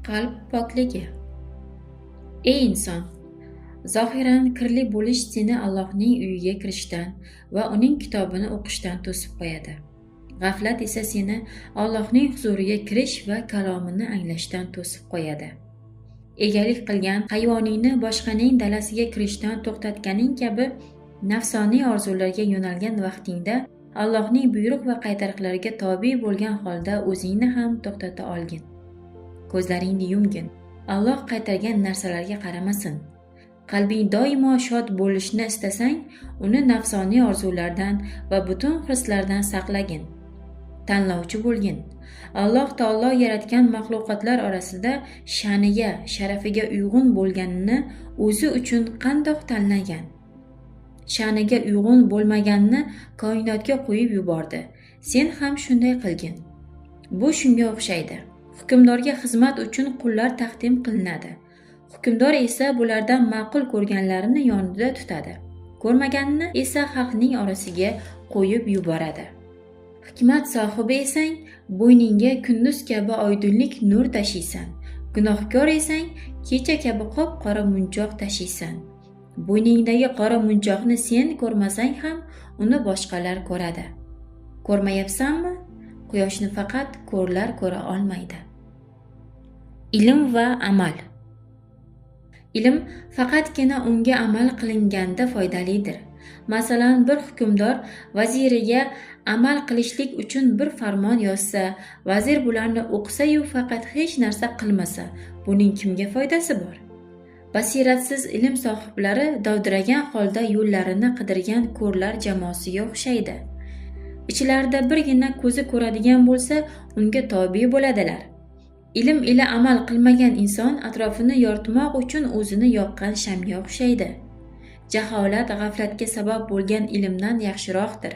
Qalb pokligi. Ey inson! Zohiran kirli bo'lish seni Allohning uyiga kirishdan va uning kitobini o'qishdan to'sib qo'yadi. G'aflat esa seni Allohning huzuriga kirish va kalomini anglashdan to'sib qo'yadi. Egalik qilgan hayvoningni boshqaning dalasiga kirishdan to'xtatganing kabi nafsoniy orzularga yo'nalgan vaqtingda Allohning buyruq va qaytariqlariga tobe bo'lgan holda o'zingni ham to'xtata olgin. Ko'zlaringni yumgin. Alloh qaytargan narsalarga qaramasin. Qalbing doimo shod bo'lishni istasang, uni nafsoniy orzulardan va butun hirslardan saqlagin. Tanlovchi bo'lgin. Alloh taolo yaratgan maxluqotlar orasida sha'niga, sharafiga uyg'un bo'lganini o'zi uchun qandoq tanlagan? Sha'niga uyg'un bo'lmaganini koinotga qo'yib yubordi. Sen ham shunday qilgin. Bu shunga o'xshaydi. Hukmdorga xizmat uchun qullar taqdim qilinadi. Hukmdor esa bulardan ma'qul ko'rganlarini yonida tutadi. Ko'rmaganini esa xalqning orasiga qo'yib yuboradi. Hikmat sohibi esang, bo'yningga kunduz kabi oydinlik nur tashiysan. Gunohkor esang, kecha kabi qop-qora munchoq tashiysan. Bo'yningdagi qora munchoqni sen ko'rmasang ham, uni boshqalar ko'radi. Ko'rmayapsanmi? Quyoshni faqat ko'rlar ko'ra olmaydi. Ilm va amal. Ilm faqatgina unga amal qilinganda foydalidir. Masalan, bir hukmdor vaziriga amal qilishlik uchun bir farmon yozsa, vazir bularni o'qisa-yu faqat hech narsa qilmasa, buning kimga foydasi bor? Basiratsiz ilm sohiblari dovdiragan holda yo'llarini qidirgan ko'rlar jamoasiga o'xshaydi. Ichlarida birgina ko'zi ko'radigan bo'lsa, unga tobe bo'ladilar. Ilm ila amal qilmagan inson atrofini yoritmoq uchun o'zini yoqqan shamga o'xshaydi. Jaholat g'aflatga sabab bo'lgan ilmdan yaxshiroqdir.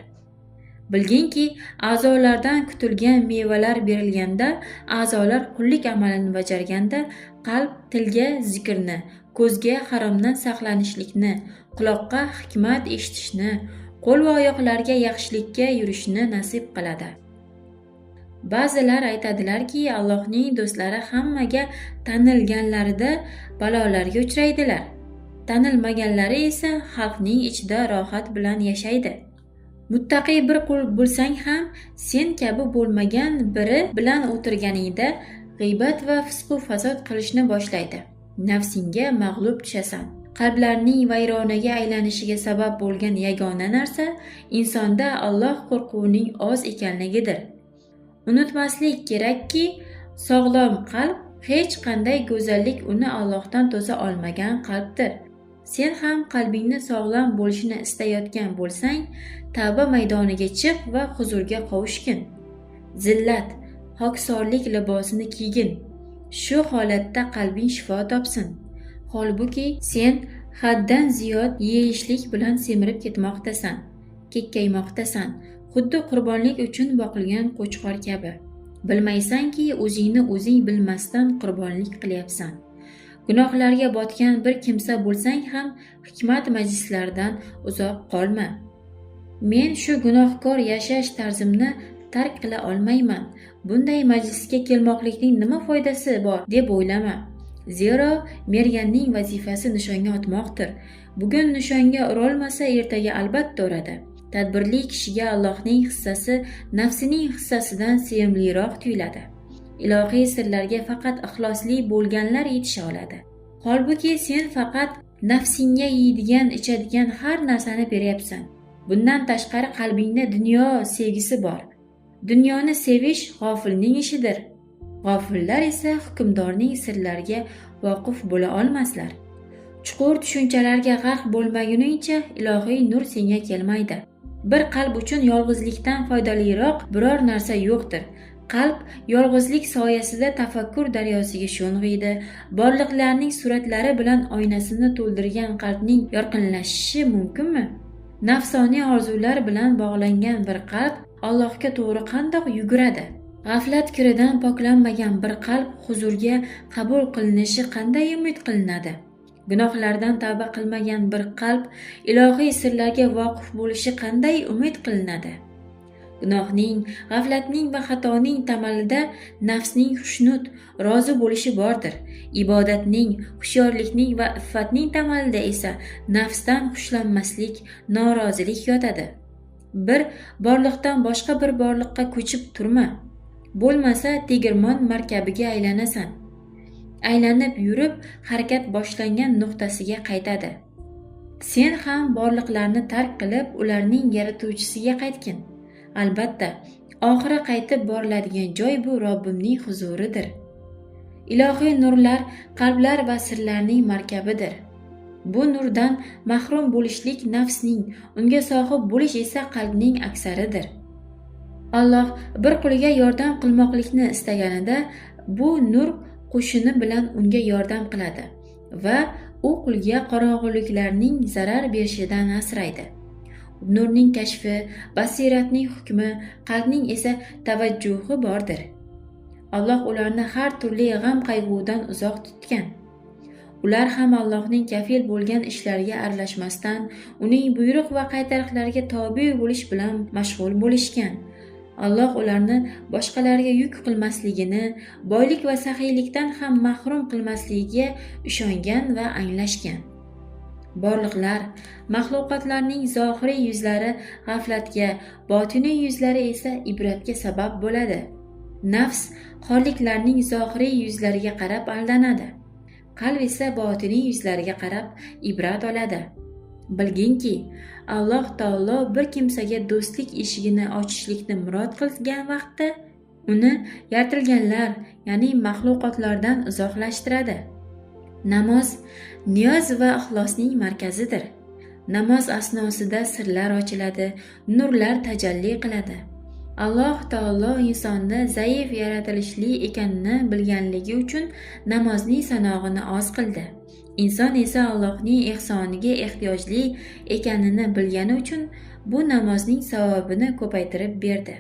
Bilginki, a'zolardan kutilgan mevalar berilganda, a'zolar qullik amalini bajarganda, qalb tilga zikrni, ko'zga haromdan saqlanishlikni, quloqqa hikmat eshitishni, qo'l va oyoqlarga yaxshilikka yurishni nasib qiladi. Ba'zilar aytadilarki, Allohning do'stlari hammaga tanilganlarida balolarga uchraydilar. Tanilmaganlari esa xalqning ichida rohat bilan yashaydi. Muttaqiy bir qul bo'lsang ham, sen kabi bo'lmagan biri bilan o'tirganingda g'iybat va fisqu fasod qilishni boshlaydi. Nafsingga mag'lub tushasan. Qalblarning vayronaga aylanishiga sabab bo'lgan yagona narsa insonda Alloh qo'rquvining oz ekanligidir. Unutmaslik kerakki, sog'lom qalb hech qanday go'zallik uni Allohdan to'sa olmagan qalbdir. Sen ham qalbingni sog'lom bo'lishini istayotgan bo'lsang, tavba maydoniga chiq va huzurga qovushgin. Zillat, xoksorlik libosini kiygin. Shu holatda qalbing shifo topsin. Holbuki sen haddan ziyod yeyishlik bilan semirib ketmoqdasan, kekkaymoqdasan, xuddi qurbonlik uchun boqilgan qo'chqor kabi. Bilmaysanki, o'zingni o'zing bilmasdan qurbonlik qilyapsan. Gunohlarga botgan bir kimsa bo'lsang ham hikmat majlislaridan uzoq qolma. Men shu gunohkor yashash tarzimni tark qila olmayman. Bunday majlisga kelmoqlikning nima foydasi bor deb o'ylama. Zero merganning vazifasi nishonga otmoqdir. Bugun nishonga urolmasa, ertaga albatta uradi. Tadbirli kishiga Allohning hissasi nafsining hissasidan sevimliroq tuyuladi. Ilohiy sirlarga faqat ixlosli bo'lganlar yetisha oladi. Holbuki sen faqat nafsingga yeydigan, ichadigan har narsani beryapsan. Bundan tashqari qalbingda dunyo sevgisi bor. Dunyoni sevish g'ofilning ishidir. G'ofillar esa hukmdorning sirlariga voqif bo'la olmaslar. Chuqur tushunchalarga g'arq bo'lmaguningcha ilohiy nur senga kelmaydi. Bir qalb uchun yolg'izlikdan foydaliroq biror narsa yo'qdir. Qalb yolg'izlik soyasida tafakkur daryosiga sho'ng'iydi. Borliqlarning suratlari bilan oynasini to'ldirgan qalbning yorqinlashishi mumkinmi? Nafsoniy orzular bilan bog'langan bir qalb Allohga to'g'ri qandoq yuguradi? G'aflat kiridan poklanmagan bir qalb huzurga qabul qilinishi qanday umid qilinadi? Gunohlardan tavba qilmagan bir qalb ilohiy sirlarga voqif bo'lishi qanday umid qilinadi? Gunohning, g'aflatning va xatoning tamalida nafsning xushnud, rozi bo'lishi bordir. Ibodatning, hushyorlikning va iffatning tamalida esa nafsdan xushlanmaslik, norozilik yotadi. Bir borliqdan boshqa bir borliqqa ko'chib turma. Bo'lmasa tegirmon markabiga aylanasan. Aylanib yurib, harakat boshlangan nuqtasiga qaytadi. Sen ham borliqlarni tark qilib, ularning yaratuvchisiga qaytgin. Albatta, oxiri qaytib boriladigan joy bu Robbimning huzuridir. Ilohiy nurlar qalblar va sirlarning markabidir. Bu nurdan mahrum bo'lishlik nafsning, unga sohib bo'lish esa qalbning aksaridir. Alloh bir quliga yordam qilmoqlikni istaganida bu nur qo'shini bilan unga yordam qiladi va u qulga qorong'uliklarning zarar berishidan asraydi. Nurning kashfi, basiratning hukmi, qalbning esa tavajjuhi bordir. Alloh ularni har turli g'am-qayg'udan uzoq tutgan. Ular ham Allohning kafil bo'lgan ishlariga aralashmasdan, uning buyruq va qaytariqlariga tobe bo'lish bilan mashg'ul bo'lishgan. Alloh ularni boshqalarga yuk qilmasligini, boylik va saxiylikdan ham mahrum qilmasligiga ishongan va anglashgan. Borliqlar, maxluqotlarning zohiriy yuzlari g'aflatga, botiniy yuzlari esa ibratga sabab bo'ladi. Nafs xorliklarning zohiriy yuzlariga qarab aldanadi. Qalb esa botiniy yuzlariga qarab ibrat oladi. Bilginki, Alloh taolo bir kimsaga do'stlik eshigini ochishlikni murod qilgan vaqtda uni yaratilganlar, ya'ni maxluqotlardan uzoqlashtiradi. Namoz niyoz va ixlosning markazidir. Namoz asnosida sirlar ochiladi, nurlar tajalli qiladi. Alloh taolo insonni zaif yaratilishli ekanini bilganligi uchun namozning sanog'ini oz qildi. Inson esa Allohning ehsoniga ehtiyojli ekanini bilgani uchun bu namozning savobini ko'paytirib berdi.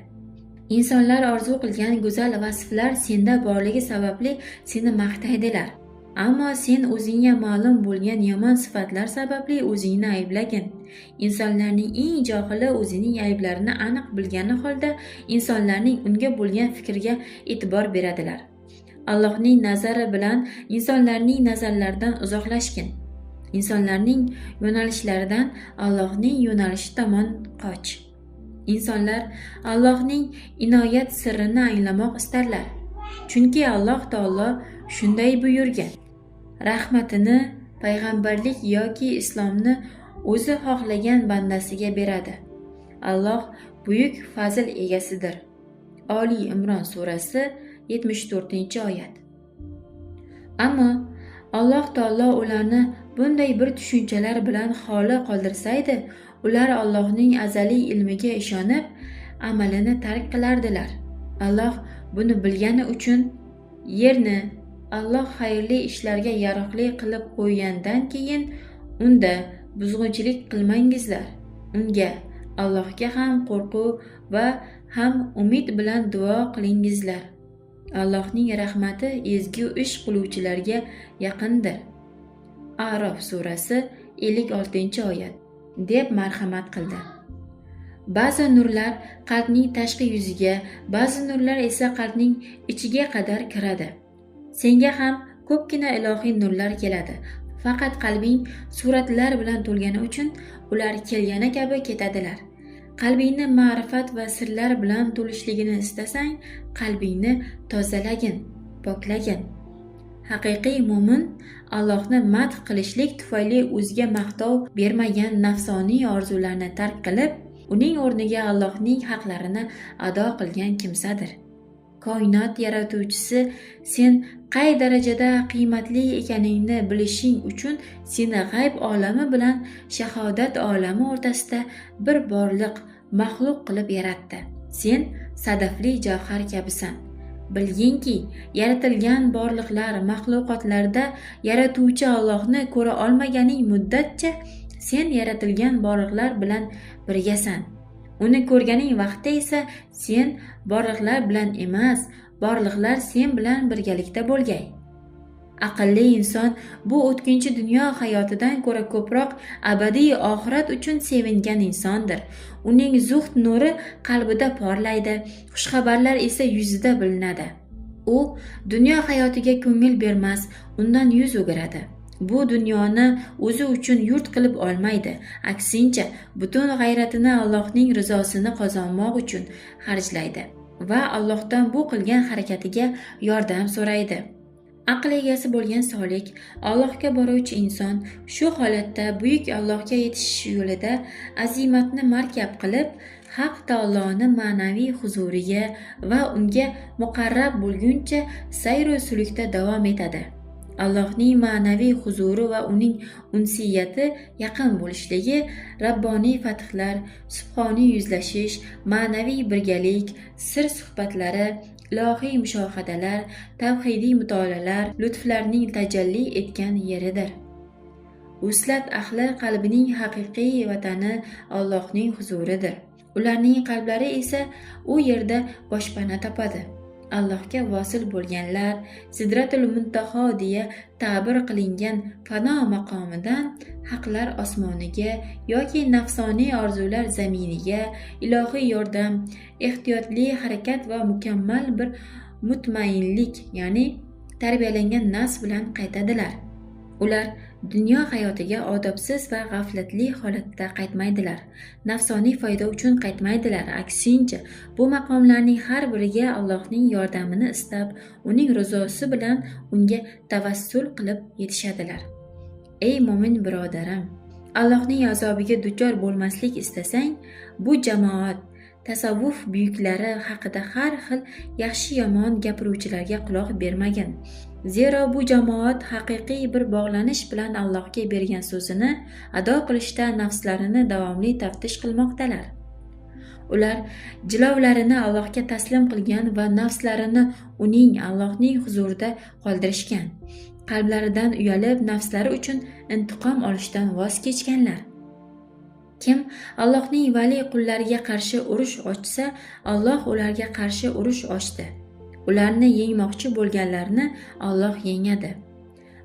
Insonlar orzu qilgan go'zal vasflar senda borligi sababli seni maqtaydilar. Ammo sen o'zingga ma'lum bo'lgan yomon sifatlar sababli o'zingni ayblagin. Insonlarning eng johili o'zining ayblarini aniq bilgani holda insonlarning unga bo'lgan fikriga e'tibor beradilar. Allohning nazari bilan insonlarning nazarlaridan uzoqlashgin. Insonlarning yo'nalishlaridan Allohning yo'nalishi tomon qoch. Insonlar Allohning inoyat sirrini anglamoq istarlar. Chunki Alloh taolo shunday buyurgan. Rahmatini payg'ambarlik yoki islomni o'zi xohlagan bandasiga beradi. Alloh buyuk fazl egasidir. Oli Imron surasi 74-oyat. Ammo Alloh taolo ularni bunday bir tushunchalar bilan xoli qoldirsaydi, ular Allohning azaliy ilmiga ishonib, amalini tark qilardilar. Alloh buni bilgani uchun yerni Alloh xayrli ishlarga yaroqli qilib qo'ygandan keyin unda buzg'unchilik qilmangizlar. Unga, Allohga ham qo'rquv va ham umid bilan duo qilingizlar. Allohning rahmati ezgu ish qiluvchilarga yaqindir. A'rof surasi 56-oyat deb marhamat qildi. Ba'zi nurlar qalbning tashqi yuziga, ba'zi nurlar esa qalbning ichiga qadar kiradi. Senga ham ko'pgina ilohiy nurlar keladi. Faqat qalbing suratlar bilan to'lgani uchun ular kelgani kabi ketadilar. Qalbingni ma'rifat va sirlar bilan to'lishligini istasang, qalbingni tozalagin, poklagin. Haqiqiy mo'min Allohni madh qilishlik tufayli o'ziga maqtov bermagan nafsoniy orzularni tark qilib, uning o'rniga Allohning haqlarini ado qilgan kimsadir. Koinot yaratuvchisi sen qay darajada qiymatli ekaningni bilishing uchun seni g'ayb olami bilan shahodat olami o'rtasida bir borliq, maxluq qilib yaratdi. Sen sadafli javhar kabisan. Bilginki, yaratilgan borliqlar, maxluqotlarda yaratuvchi Allohni ko'ra olmaganing muddatcha sen yaratilgan borliqlar bilan birgasan. Uni ko'rganing vaqtda esa sen borliqlar bilan emas, borliqlar sen bilan birgalikda bo'lgay. Aqlli inson bu o'tkinchi dunyo hayotidan ko'ra ko'proq abadiy oxirat uchun sevingan insondir. Uning zuhd nuri qalbida porlaydi, xushxabarlar esa yuzida bilinadi. U dunyo hayotiga ko'ngil bermas, undan yuz o'giradi. Bu dunyoni o'zi uchun yurt qilib olmaydi. Aksincha, butun g'ayratini Allohning rizosini qozonmoq uchun xarjlaydi va Allohdan bu qilgan harakatiga yordam so'raydi. Aql egasi bo'lgan solik, Allohga boruvchi inson shu holatda buyuk Allohga yetishish yo'lida azimatni markab qilib, Haq taoloni ma'naviy huzuriga va unga muqarrab bo'lguncha sayru sulukda davom etadi. Allohning ma'naviy huzuri va uning unsiyati yaqin bo'lishligi rabboniy fathlar, subhoniy yuzlashish, ma'naviy birgalik, sir suhbatlari, ilohiy mushohadalar, tavhidiy mutolaalar, lutflarning tajalli etgan yeridir. Vuslat ahli qalbining haqiqiy vatani Allohning huzuridir. Ularning qalblari esa u yerda boshpana topadi. Allohga vosil bo'lganlar Sidratul Muntaho deya ta'bir qilingan fano maqomidan haqlar osmoniga yoki nafsoniy orzular zaminiga ilohiy yordam, ehtiyotli harakat va mukammal bir mutmainlik, ya'ni tarbiyalangan nafs bilan qaytadilar. Ular dunyo hayotiga odobsiz va g'aflatli holatda qaytmaydilar. Nafsoniy foyda uchun qaytmaydilar. Aksincha, bu maqomlarning har biriga Allohning yordamini istab, uning rizosi bilan unga tavassul qilib yetishadilar. Ey mo'min birodarim, Allohning azobiga duchor bo'lmaslik istasang, bu jamoat tasavvuf buyuklari haqida har xil yaxshi-yomon gapiruvchilarga quloq bermagin. Zero bu jamoat haqiqiy bir bog'lanish bilan Allohga bergan so'zini ado qilishda nafslarini davomli taftish qilmoqdalar. Ular jilovlarini Allohga taslim qilgan va nafslarini uning Allohning huzurida qoldirishgan. Qalblaridan uyalib, nafslari uchun intiqom olishdan voz kechganlar. Kim Allohning vali qullariga qarshi urush ochsa, Alloh ularga qarshi urush ochdi. Ularni yengmoqchi bo'lganlarni Alloh yengadi.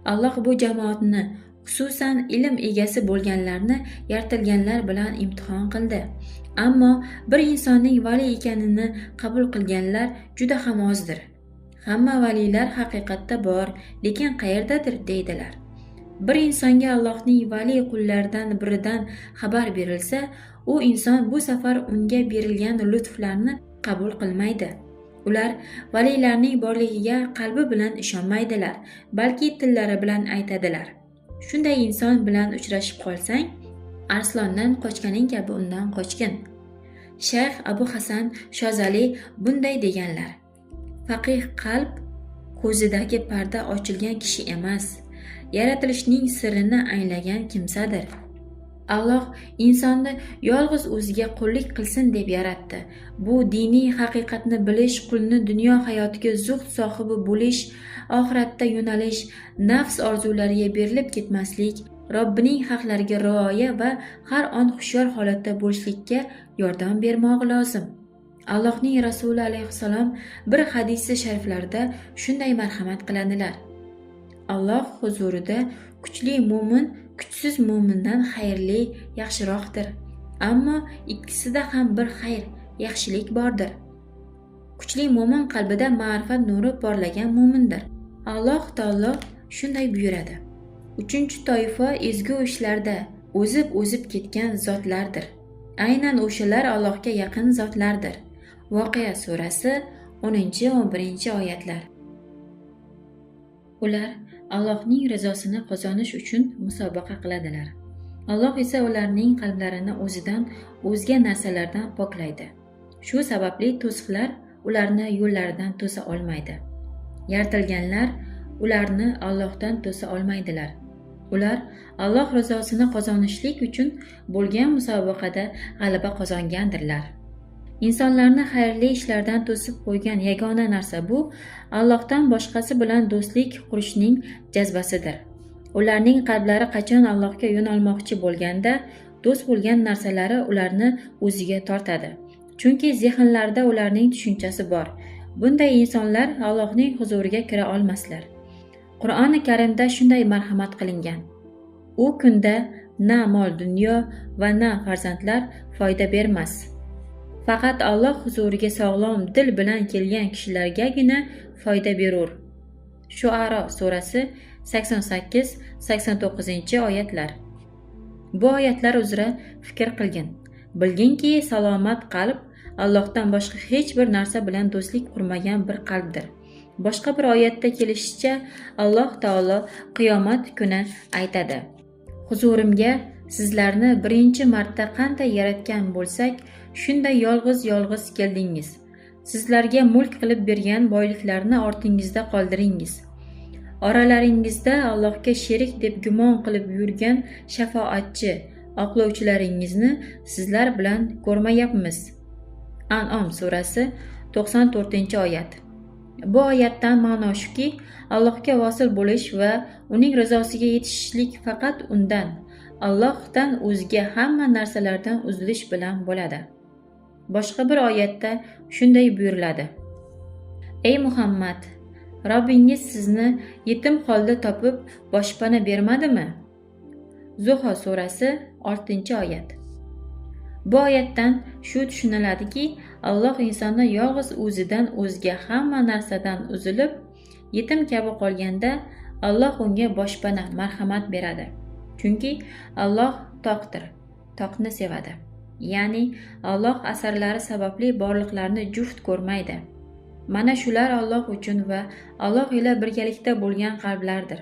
Alloh bu jamoatni, xususan ilm egasi bo'lganlarni yaratilganlar bilan imtihon qildi. Ammo bir insonning vali ekanini qabul qilganlar juda ham ozdir. Hamma valilar haqiqatda bor, lekin qayerdadir deydilar. Bir insonga Allohning vali qullaridan biridan xabar berilsa, u inson bu safar unga berilgan lutflarni qabul qilmaydi. Ular valilarning borligiga qalbi bilan ishonmaydilar, balki tillari bilan aytadilar. Shunday inson bilan uchrashib qolsang, arslondan qochganing kabi undan qochgin. Shayx Abu Hasan Shozali bunday deganlar: Faqih qalb ko'zidagi parda ochilgan kishi emas, yaratilishning sirini anglagan kimsadir. Alloh insonni yolg'iz o'ziga qullik qilsin deb yaratdi. Bu diniy haqiqatni bilish, qulni dunyo hayotiga zuhd sohibi bo'lish, oxiratda yo'nalish, nafs orzulariga berilib ketmaslik, Robbining haqlariga rioya va har on hushyor holatda bo'lishlikka yordam bermog'i lozim. Allohning Rasuli alayhissalom bir hadisi shariflarida shunday marhamat qiladilar: Alloh huzurida kuchli mo'min kuchsiz mo'mindan xayrli, yaxshiroqdir. Ammo ikkisida ham bir xayr, yaxshilik bordir. Kuchli mo'min qalbida ma'rifat nuri porlagan mo'mindir. Alloh taolo shunday buyuradi. Uchinchi toifa ezgu ishlarda o'zib-o'zib ketgan zotlardir. Aynan o'shalar Allohga yaqin zotlardir. Voqea surasi 10-11 oyatlar. Ular Allohning rizosini qozonish uchun musobaqa qiladilar. Alloh esa ularning qalblarini o'zidan o'zga narsalardan poklaydi. Shu sababli to'siqlar ularni yo'llaridan to'sa olmaydi. Yaratilganlar ularni Allohdan to'sa olmaydilar. Ular Alloh rizosini qozonishlik uchun bo'lgan musobaqada g'alaba qozongandirlar. Insonlarni xayrli ishlardan to'sib qo'ygan yagona narsa bu Allohdan boshqasi bilan do'stlik qurishning jazbasidir. Ularning qalblari qachon Allohga yo'nalmoqchi bo'lganda, do'st bo'lgan narsalari ularni o'ziga tortadi. Chunki zehnlarida ularning tushunchasi bor. Bunday insonlar Allohning huzuriga kira olmaslar. Qur'oni Karimda shunday marhamat qilingan: U kunda na mol dunyo va na farzandlar foyda bermas. Faqat Alloh huzuriga sog'lom dil bilan kelgan kishilargagina foyda berur. Shu'aro surasi 88-89 oyatlar. Bu oyatlar uzra fikr qilgin. Bilginki, salomat qalb Allohdan boshqa hech bir narsa bilan do'stlik qurmagan bir qalbdir. Boshqa bir oyatda kelishicha, Alloh taolo qiyomat kuni aytadi: Huzurimga sizlarni birinchi marta qanday yaratgan bo'lsak, shunday yolg'iz-yolg'iz keldingiz. Sizlarga mulk qilib bergan boyliklarni ortingizda qoldiringiz. Oralaringizda Allohga sherik deb gumon qilib yurgan shafoatchi, oqlovchilaringizni sizlar bilan ko'rmayapmiz. An'om surasi 94-oyat. Bu oyatdan ma'no shuki, Allohga vosil bo'lish va uning rizosiga yetishishlik faqat undan, Allohdan o'zga hamma narsalardan uzilish bilan bo'ladi. Boshqa bir oyatda shunday buyuriladi: Ey Muhammad, Robbingiz sizni yetim holda topib boshpana bermadimi? Zuho surasi 6-oyat. Bu oyatdan shu tushuniladiki, Alloh insonni yolg'iz o'zidan o'zga hamma narsadan uzilib, yetim kabi qolganda Alloh unga boshpana, marhamat beradi. Chunki Alloh toqdir, toqni sevadi. Ya'ni Alloh asarlari sababli borliqlarni juft ko'rmaydi. Mana shular Alloh uchun va Alloh ila birgalikda bo'lgan qalblardir.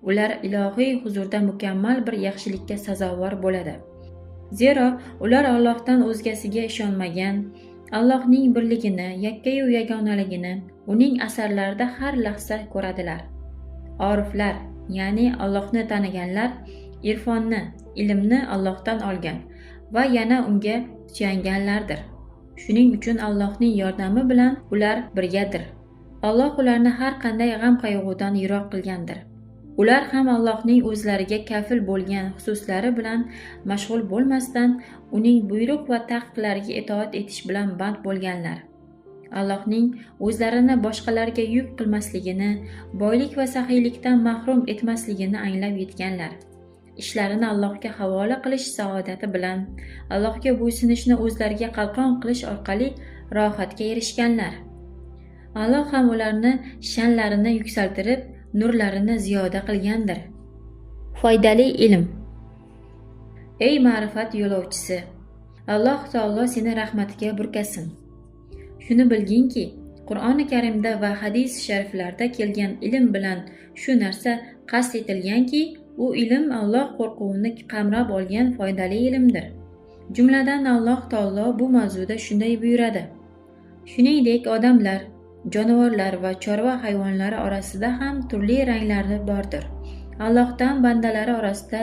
Ular ilohiy huzurda mukammal bir yaxshilikka sazovor bo'ladi. Zero ular Allohdan o'zgasiga ishonmagan, Allohning birligini, yakkayu yagonaligini uning asarlarida har lahza ko'radilar. Oriflar, ya'ni Allohni taniganlar, irfonni, ilmni Allohdan olgan va yana unga suyanganlardir. Shuning uchun Allohning yordami bilan ular birgadir. Alloh ularni har qanday g'am-qayg'udan yiroq qilgandir. Ular ham Allohning o'zlariga kafil bo'lgan xususlari bilan mashg'ul bo'lmasdan, uning buyruq va taqiqlariga itoat etish bilan band bo'lganlar. Allohning o'zlarini boshqalarga yuk qilmasligini, boylik va saxiylikdan mahrum etmasligini anglab yetganlar. Ishlarini Allohga havola qilish saodati bilan, Allohga bo'ysunishni o'zlariga qalqon qilish orqali rohatga erishganlar. Alloh ham ularni sha'nlarini yuksaltirib, nurlarini ziyoda qilgandir. Foydali ilm. Ey ma'rifat yo'lovchisi, Alloh taolo seni rahmatiga burkasin. Shuni bilginki, Qur'oni Karimda va hadis shariflarda kelgan ilm bilan shu narsa qasd etilganki, u ilm Alloh qo'rquvini qamrab olgan foydali ilmdir. Jumladan Alloh taolo bu mavzuda shunday buyuradi: Shuningdek, odamlar, jonivorlar va chorva hayvonlari orasida ham turli ranglar bordir. Allohdan bandalari orasida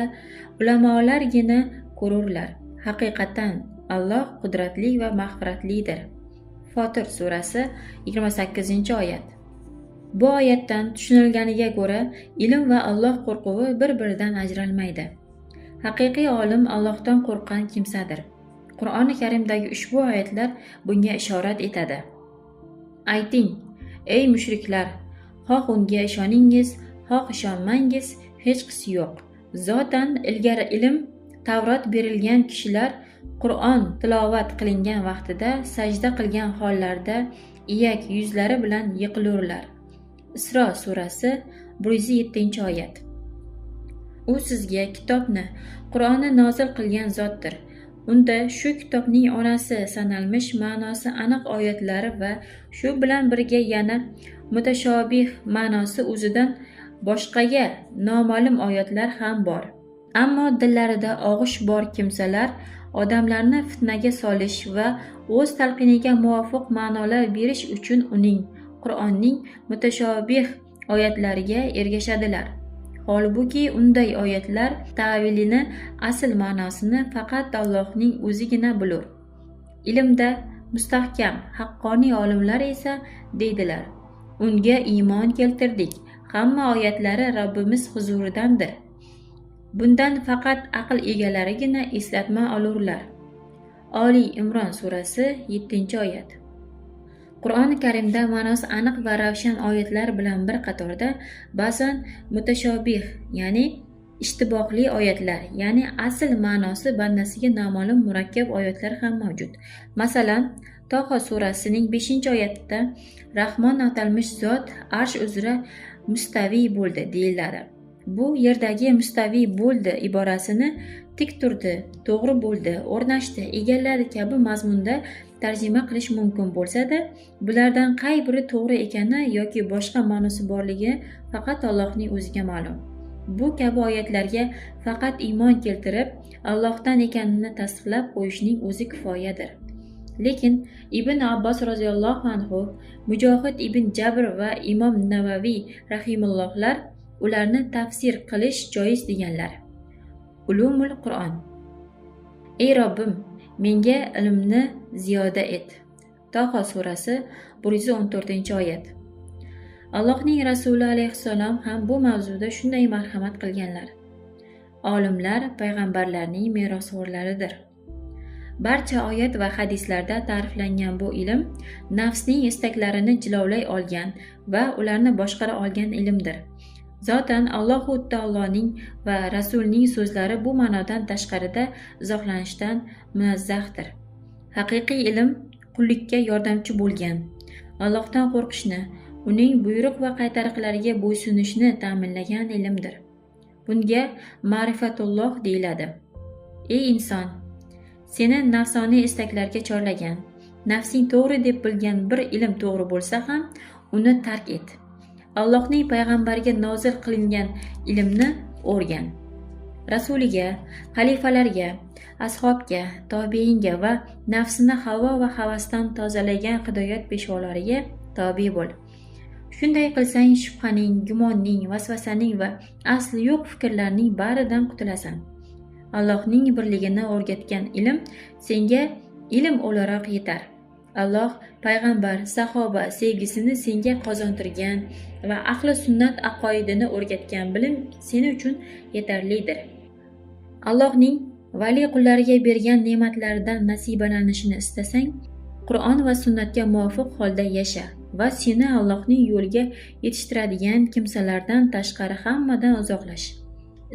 ulamolargina ko'rurlar. Haqiqatan Alloh qudratli va mag'firatlidir. Fotir surasi 28-oyat. Bu oyatdan tushunilganiga ko'ra, ilm va Alloh qo'rquvi bir-biridan ajralmaydi. Haqiqiy olim Allohdan qo'rqqan kimsadir. Qur'oni Karimdagi ushbu oyatlar bunga ishorat etadi. Ayting, ey mushriklar, xoh unga ishoningiz, xoh ishonmangiz, hechqisi yo'q. Zotan ilgari ilm, Tavrot berilgan kishilar Qur'on tilovat qilingan vaqtida sajda qilgan hollarida iyak yuzlari bilan yiqilurlar. Isro surasi 107-oyat. U sizga kitobni, Qur'onni nozil qilgan zotdir. Unda shu kitobning onasi sanalmish ma'nosi aniq oyatlari va shu bilan birga yana mutashobih ma'nosi o'zidan boshqaga noma'lum oyatlar ham bor. Ammo dillarida og'ish bor kimsalar odamlarni fitnaga solish va o'z talqiniga muvofiq ma'nolar berish uchun uning, Qur'onning mutashobih oyatlariga ergashadilar. Holbuki unday oyatlar ta'vilini, asl ma'nosini faqat Allohning o'zigina bilur. Ilmda mustahkam, haqqoniy olimlar esa deydilar: Unga iymon keltirdik. Hamma oyatlari Robbimiz huzuridandir. Bundan faqat aql egalarigina eslatma olurlar. Oli Imron surasi 7-oyat. Qur'oni Karimda ma'nosi aniq va ravshan oyatlar bilan bir qatorda ba'zan mutashobih, ya'ni ishtibohli oyatlar, ya'ni asl ma'nosi bandasiga noma'lum murakkab oyatlar ham mavjud. Masalan, Toha surasining 5-oyatida Rahmon atalmish zot arsh uzra mustaviy bo'ldi deyiladi. Bu yerdagi mustaviy bo'ldi iborasini tik turdi, to'g'ri bo'ldi, o'rnashdi, egalladi kabi mazmunda tarjima qilish mumkin bo'lsa-da, bulardan qay biri to'g'ri ekani yoki boshqa ma'nosi borligi faqat Allohning o'ziga ma'lum. Bu kabi oyatlarga faqat iymon keltirib, Allohdan ekanini tasdiqlab qo'yishning o'zi kifoyadir. Lekin Ibn Abbos roziyallohu anhu, Mujohid ibn Jabr va Imom Navaviy rahimullohlar ularni tafsir qilish joiz deganlar. Ulumul Qur'on. Ey Robbim, menga ilmni ziyoda et. Toha surasi 114-oyat. Allohning Rasuli alayhissalom ham bu mavzuda shunday marhamat qilganlar. Olimlar payg'ambarlarning merosxo'rlaridir. Barcha oyat va hadislarda ta'riflangan bu ilm nafsning istaklarini jilovlay olgan va ularni boshqara olgan ilmdir. Zotan Allohu taoloning va Rasulning so'zlari bu ma'nodan tashqarida izohlanishdan munazzahdir. Haqiqiy ilm qullikka yordamchi bo'lgan, Allohdan qo'rqishni, uning buyruq va qaytariqlariga bo'ysunishni ta'minlagan ilmdir. Bunga ma'rifatulloh deyiladi. Ey inson, seni nafsoniy istaklarga chorlagan, nafsing to'g'ri deb bilgan bir ilm to'g'ri bo'lsa ham, uni tark et. Allohning payg'ambariga nozil qilingan ilmni o'rgan. Rasuliga, xalifalarga, ashobga, tobiinga va nafsini havo va havasdan tozalagan hidoyat peshvolariga tobe bo'l. Shunday qilsang shubhaning, gumonning, vasvasaning va asli yo'q fikrlarning baridan qutulasan. Allohning birligini o'rgatgan ilm senga ilm o'laroq yetar. Alloh payg'ambar, sahoba sevgisini senga qozontirgan va ahli sunnat aqoidini o'rgatgan bilim sen uchun yetarlidir. Allohning vali qullariga bergan ne'matlaridan nasibalanishini istasang, Qur'on va sunnatga muvofiq holda yasha va seni Allohning yo'liga yetishtiradigan kimsalardan tashqari hammadan uzoqlash.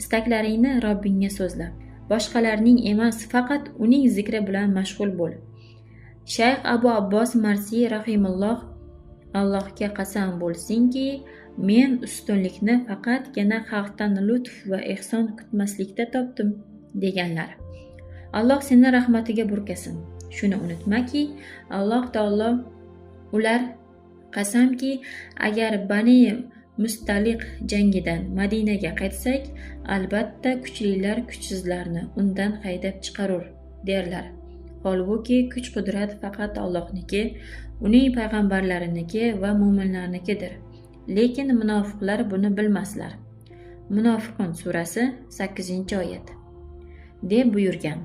Istaklaringni Robbingga so'zla. Boshqalarning emas, faqat uning zikri bilan mashg'ul bo'l. Shayx Abu Abbos Marsiy rahimulloh, Allohga qasam bo'lsinki, men ustunlikni faqatgina xalqdan lutf va ehson kutmaslikda topdim, deganlar. Alloh seni rahmatiga burkasin. Shuni unutmaki, Alloh taolo ular qasamki, agar Bani Mustaliq jangidan Madinaga qaytsak, albatta kuchlilar kuchsizlarni undan haydab chiqarur, derlar. Holbuki kuch-qudrat faqat Allohniki, uning payg'ambarlariniki va mo'minlarnikidir. Lekin munofiqlar buni bilmaslar. Munofiqun surasi 8-oyat. Deb buyurgan.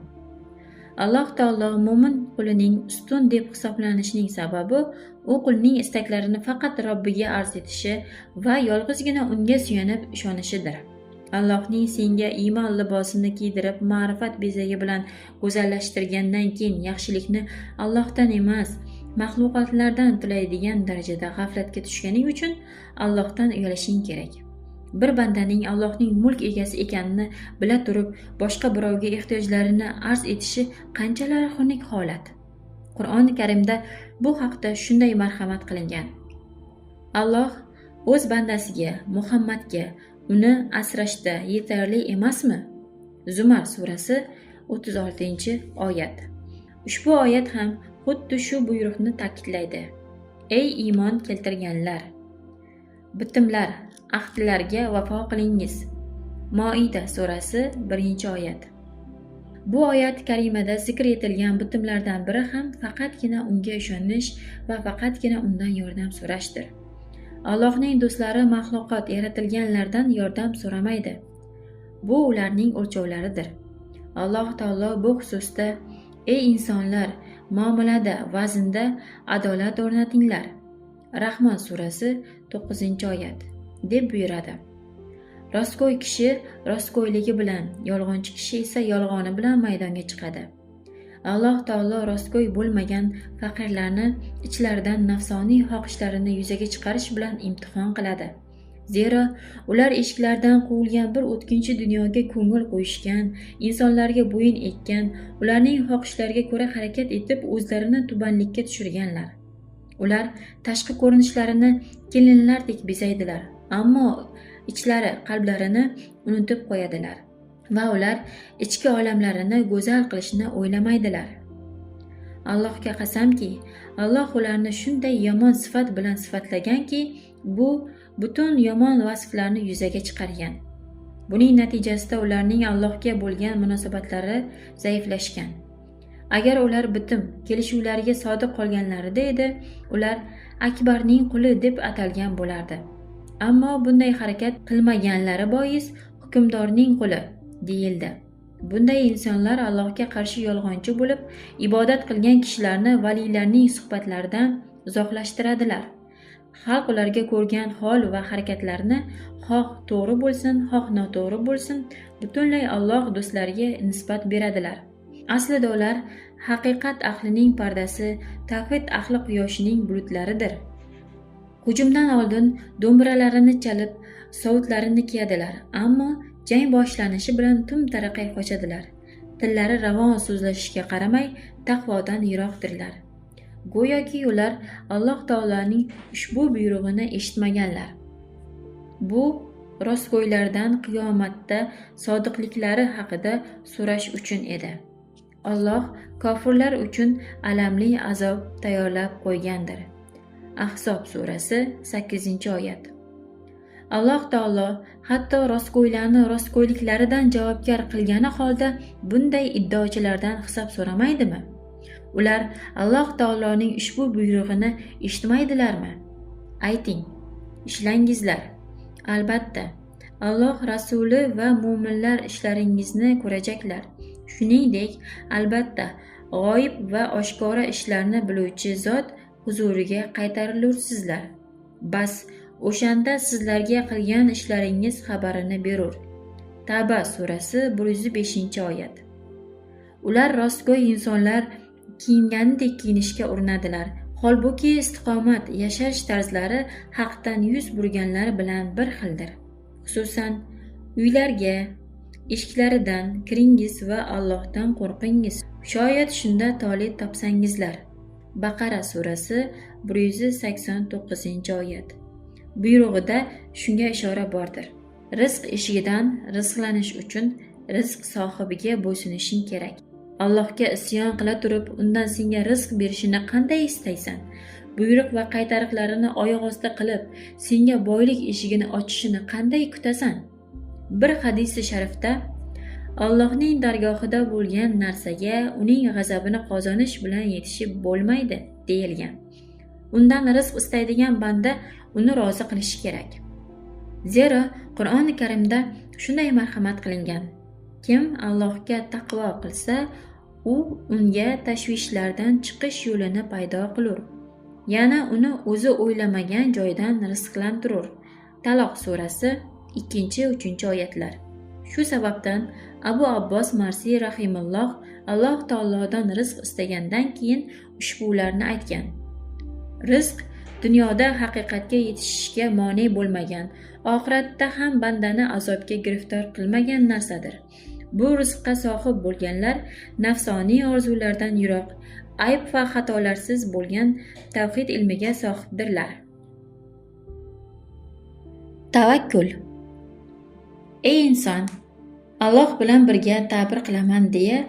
Alloh taolo mo'min qulining ustun deb hisoblanishining sababi u qulning istaklarini faqat Robbiga arz etishi va yolg'izgina unga suyanib ishonishidir. Allohning senga iymon libosini kiydirib, ma'rifat bezagi bilan go'zallashtirgandan keyin yaxshilikni Allohdan emas, maxluqotlardan tilaydigan darajada g'aflatga tushganing uchun Allohdan uyalishing kerak. Bir bandaning Allohning mulk egasi ekanini bila turib, boshqa birovga ehtiyojlarini arz etishi qanchalar xunuk holat. Qur'oni Karimda bu haqda shunday marhamat qilingan. Alloh o'z bandasiga, Muhammadga uni asrashda yetarli emasmi? Zumar surasi 36-oyat. Ushbu oyat ham xuddi shu buyruqni ta'kidlaydi. Ey iymon keltirganlar! Bitimlar, ahdlarga vafo qilingiz. Moida surasi 1-oyat. Bu oyat karimada zikr etilgan bitimlardan biri ham faqatgina unga ishonish va faqatgina undan yordam so'rashdir. Allohning do'stlari maxluqot yaratilganlardan yordam so'ramaydi. Bu ularning o'lchovlaridir. Alloh taolo bu xususda: "Ey insonlar, muomalada, vaznda adolat o'rnatinglar." Rahmon surasi 9-oyat deb buyuradi. Rostgo'y kishi rostgo'yligi bilan, yolg'onchi kishi esa yolg'oni bilan maydonga chiqadi. Alloh taolo rostgo'y bo'lmagan faqirlarni ichlaridan nafsoniy xohishlarini yuzaga chiqarish bilan imtihon qiladi. Zero ular eshiklardan quvilgan bir o'tkinchi dunyoga ko'ngil qo'yishgan, insonlarga bo'yin ekkan, ularning xohishlariga ko'ra harakat etib o'zlarini tubanlikka tushirganlar. Ular tashqi ko'rinishlarini kelinlardek bezaydilar, ammo ichlari qalblarini unutib qo'yadilar va ular ichki olamlarini go'zal qilishni o'ylamaydilar. Allohga qasamki, Alloh ularni shunday yomon sifat bilan sifatlaganki, bu butun yomon vasflarni yuzaga chiqargan. Buning natijasida ularning Allohga bo'lgan munosabatlari zaiflashgan. Agar ular bitim kelishuvlariga sodiq qolganlarida edi, ular Akbarning quli deb atalgan bo'lardi. Ammo bunday harakat qilmaganlari bois hukmdorning quli deyildi. Bunday insonlar Allohga qarshi yolg'onchi bo'lib, ibodat qilgan kishilarni valiylarning suhbatlaridan uzoqlashtiradilar. Xalq ularga ko'rgan hol va harakatlarni xoh to'g'ri bo'lsin, xoh noto'g'ri bo'lsin, butunlay Alloh do'stlariga nisbat beradilar. Aslida ular haqiqat ahlining pardasi, tavhid ahli quyoshining bulutlaridir. Hujumdan oldin do'mbiralarini chalib, sovutlarini kiyadilar, ammo jang boshlanishi bilan tum taraqay qochadilar. Tillari ravon so'zlashishiga qaramay, taqvodan yiroqdirlar. Go'yoki ular Alloh taoloning ushbu buyrug'ini eshitmaganlar. Bu rostgo'ylardan qiyomatda sodiqliklari haqida so'rash uchun edi. Alloh kofirlar uchun alamli azob tayyorlab qo'ygandir. Ahzob surasi 8-oyat. Alloh taolo hatto rostgo'ylarni rostgo'yliklaridan javobgar qilgani holda bunday iddaochilardan hisob so'ramaydimi? Ular Alloh taoloning ushbu buyrug'ini eshitmaydilarmi? Ayting, ishlangizlar. Albatta, Alloh rasuli va mo'minlar ishlaringizni ko'rajaklar. Shuningdek, albatta, g'oyib va oshkora ishlarni biluvchi zot huzuriga qaytarilursizlar. Bas, o'shanda sizlarga qilgan ishlaringiz xabarini berur. Tavba surasi 105-oyat. Ular rostgo'y insonlar kiyinganidek kiyinishga urinadilar. Holbuki istiqomat, yashash tarzlari haqdan yuz burganlar bilan bir xildir. Xususan, uylarga eshiklaridan kiringiz va Allohdan qo'rqingiz. Shoyat shunda tole topsangizlar. Baqara surasi 189-oyat. Buyrug'ida shunga ishora bordir. Rizq eshigidan rizqlanish uchun rizq sohibiga bo'ysunishing kerak. Allohga isyon qila turib, undan senga rizq berishini qanday istaysan? Buyruq va qaytariqlarini oyoq osti qilib, senga boylik eshigini ochishini qanday kutasan? Bir hadisi sharifda Allohning dargohida bo'lgan narsaga uning g'azabini qozonish bilan yetishib bo'lmaydi deyilgan. Undan rizq istaydigan banda uni rozi qilishi kerak. Zero Qur'oni Karimda shunday marhamat qilingan. Kim Allohga taqvo qilsa, u unga tashvishlardan chiqish yo'lini paydo qilur. Yana uni o'zi o'ylamagan joydan rizqlantirur. Taloq surasi 2-3 oyatlar. Shu sababdan Abu Abbos Marsiy rahimulloh Alloh taolodan rizq istagandan keyin ushbularni aytgan. Rizq dunyoda haqiqatga yetishishga mone bo'lmagan, oxiratda ham bandani azobga giriftor qilmagan narsadir. Bu rizqqa sohib bo'lganlar nafsoniy orzulardan yiroq, ayb va xatolarsiz bo'lgan tavhid ilmiga sohibdirlar. Tavakkul. Ey inson, Alloh bilan birga ta'bir qilaman deya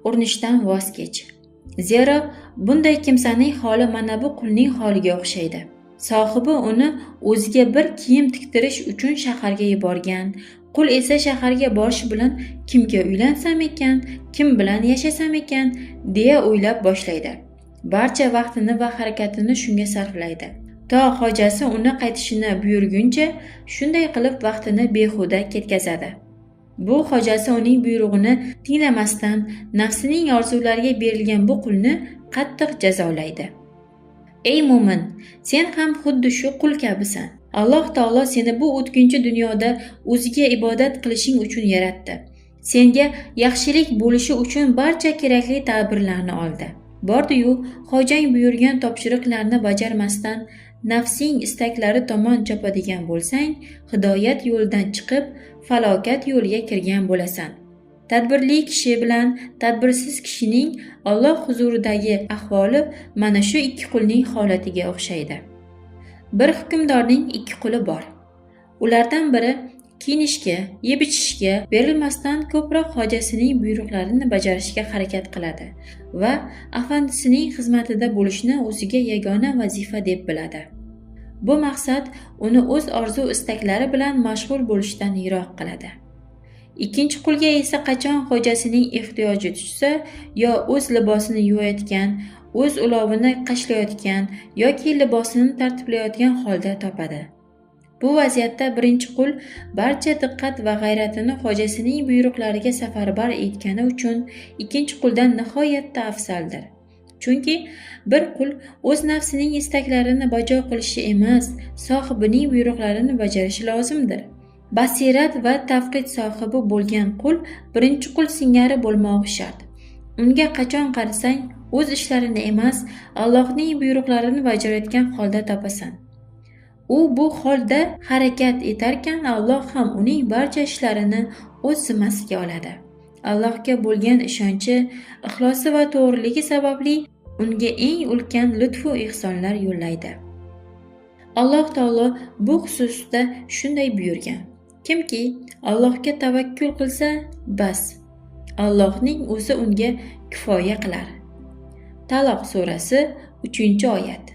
urinishdan voz kech. Zero bunday kimsaning holi mana bu qulning holiga o'xshaydi. Sohibi uni o'ziga bir kiyim tiktirish uchun shaharga yuborgan. Qul esa shaharga borishi bilan kimga uylansam ekan, kim bilan yashasam ekan deya o'ylab boshlaydi. Barcha vaqtini va harakatini shunga sarflaydi. To xojasi uni qaytishini buyurguncha shunday qilib vaqtini behuda ketkazadi. Bu xojasi uning buyrug'ini tinglamasdan nafsining orzulariga berilgan bu qulni qattiq jazolaydi. Ey mo'min, sen ham xuddi shu qul kabisan. Alloh taolo seni bu o'tkinchi dunyoda o'ziga ibodat qilishing uchun yaratdi. Senga yaxshilik bo'lishi uchun barcha kerakli tadbirlarni oldi. Bordi-yu, xojang buyurgan topshiriqlarni bajarmasdan nafsing istaklari tomon chopadigan bo'lsang, hidoyat yo'lidan chiqib, falokat yo'liga kirgan bo'lasan. Tadbirli kishi bilan tadbirsiz kishining Alloh huzuridagi ahvoli mana shu ikki qulning holatiga o'xshaydi. Bir hukmdorning ikki quli bor. Ulardan biri kiyinishga, yeb-ichishga berilmasdan ko'proq xojasining buyruqlarini bajarishga harakat qiladi va afandisining xizmatida bo'lishni o'ziga yagona vazifa deb biladi. Bu maqsad uni o'z orzu-istaklari bilan mashg'ul bo'lishdan yiroq qiladi. Ikkinchi qulga esa qachon xojasining ehtiyoji tushsa, yo o'z libosini yuvayotgan, o'z ulovini qashlayotgan yoki libosini tartiblayotgan holda topadi. Bu vaziyatda birinchi qul barcha diqqat va g'ayratini xojasining buyruqlariga safarbar etgani uchun ikkinchi quldan nihoyatda afzaldir. Chunki bir qul o'z nafsining istaklarini bajo qilishi emas, sohibining buyruqlarini bajarishi lozimdir. Basirat va tavqid sohibi bo'lgan qul birinchi qul singari bo'lmog'i shart. Unga qachon qarasang, o'z ishlarini emas, Allohning buyruqlarini bajarayotgan holda topasan. U bu holda harakat etarkan, Alloh ham uning barcha ishlarini o'z zimmasiga oladi. Allohga bo'lgan ishonchi, ixlosi va to'g'riligi sababli unga eng ulkan lutfu ehsonlar yo'llaydi. Alloh taolo bu xususda shunday buyurgan: Kimki Allohga tavakkul qilsa, bas, Allohning o'zi unga kifoya qilar. Taloq surasi 3-oyat.